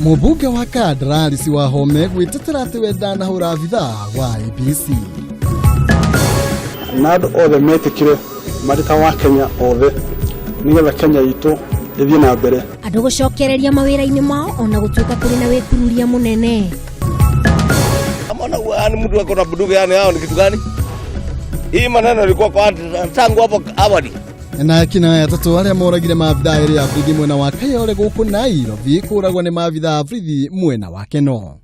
Mũmbunge wa Kandara Alice Wahome gwĩtetera atĩ we ndanahũra abithaa wa IEBC. Na andũ othe metĩkĩre marĩ ta wa Kenya othe nĩgetha Kenya itũ ĩthiĩ na mbere. Andũ gũcokereria mawĩra-inĩ mao ona gũtuĩka kũrĩ na wĩkururia mũnene. Mbona yani mtu ako na bunduki, yani hao ni kitu gani? Hii maneno ilikuwa kwa tangu hapo awali. Na akina atatũ arĩa moragire maabithaa erĩ a borithi mwena wa Kayole gũkũ Nairobi kũragwo nĩ maabithaa a borithi mwena wa Keno.